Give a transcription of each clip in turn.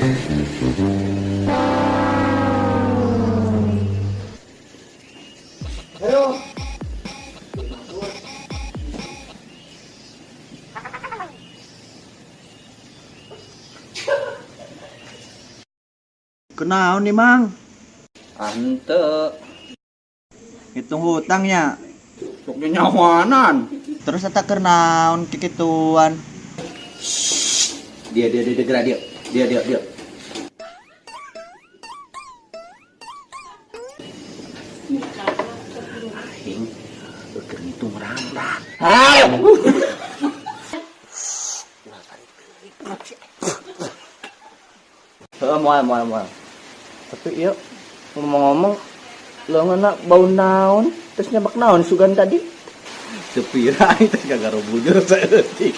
Ayo. Kenaon nih, Mang? Ante. Hitung hutangnya. Sok nyawanan. Terus eta keur naon kikituan? Dia dia dia dia dia dia dia dia. Aing keur ngitung rangda. Heeh, moal moal moal. Tapi ieu ngomong-ngomong leungeunna bau naon, terus nyabak naon sugan tadi? Sepira aing teh kagarobujur saeutik.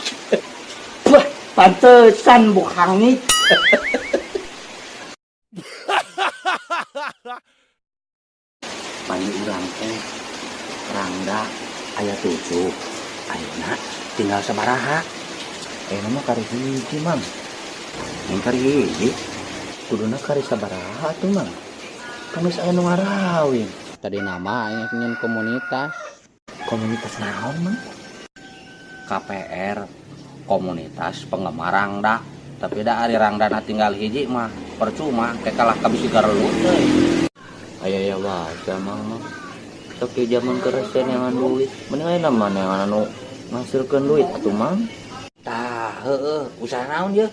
Wah, pantesan bukhangit. Pani urang teh rangda aya 7. Ayeuna tinggal sabaraha? Ayeuna mah kari hiji, Mang. Yang kari hiji? Kuduna kari sabaraha tuh, Mang? Kan geus aya nu ngarawin. Tadi nama aing nyeun komunitas. Komunitas naon, Mang? KPR, komunitas penggemar rangda. Tapi da ari rangdana tinggal hiji mah percuma kayak kalah ka bisi garelut euy. Aya ya wae, Mang mah. Sok ieu jaman keresen neangan duit. Mending ayeuna mah neangan anu ngasilkeun duit atuh, Mang. Tah, heueuh, usaha naon ieu?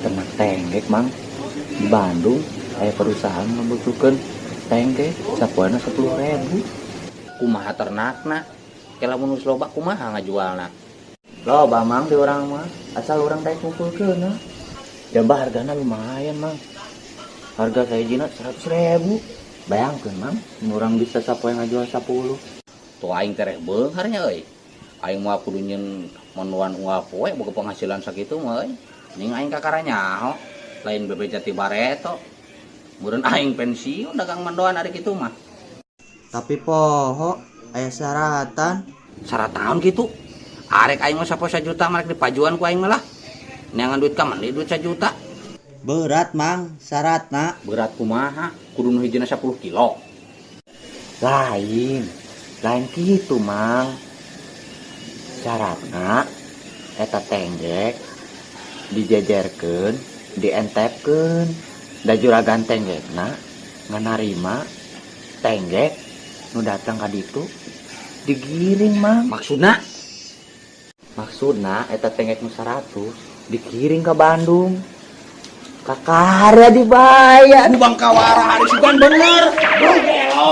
Ternak tenggek, Mang. Di Bandung aya perusahaan ngabutuhkeun tenggek sapoena 10.000. Kumaha ternakna? Ke lamun geus loba kumaha ngajualna? Loba, Mang, di urang mah. Asal urang daek ngumpulkeun nah. Jaba hargana lumayan, Mang. Harga sahijina 100.000. Bayangkeun, Mang, mun urang bisa sapoe ngajual 10. Tuh aing tereh beunghar nya euy. Aing mah kudu nyeun mendoan unggal poe boga penghasilan sakitu mah euy. Ning aing kakara nyaho, lain bebe jati bareto. Meureun aing pensiun dagang mendoan ari kitu mah. Tapi poho aya syaratan. Syarat naon kitu? Arek aing mah sapoe sajuta mah rek dipajuan ku aing mah lah. Neangan duit ka mandi duit sajuta. Berat, Mang, syaratna. Berat kumaha? Kudu nu hijina 10 kilo. Lain. Lain kitu, Mang. Syaratna eta tenggek dijejerkeun, dientepkeun. Da juragan tenggekna nganarima tenggek nu datang ka ditu digiring, Mang. Maksudna? Maksudna eta tenggek nu 100 digiring ke Bandung. Kakara dibayar. Ku bangkawara hari sugan bener. Bro gelo.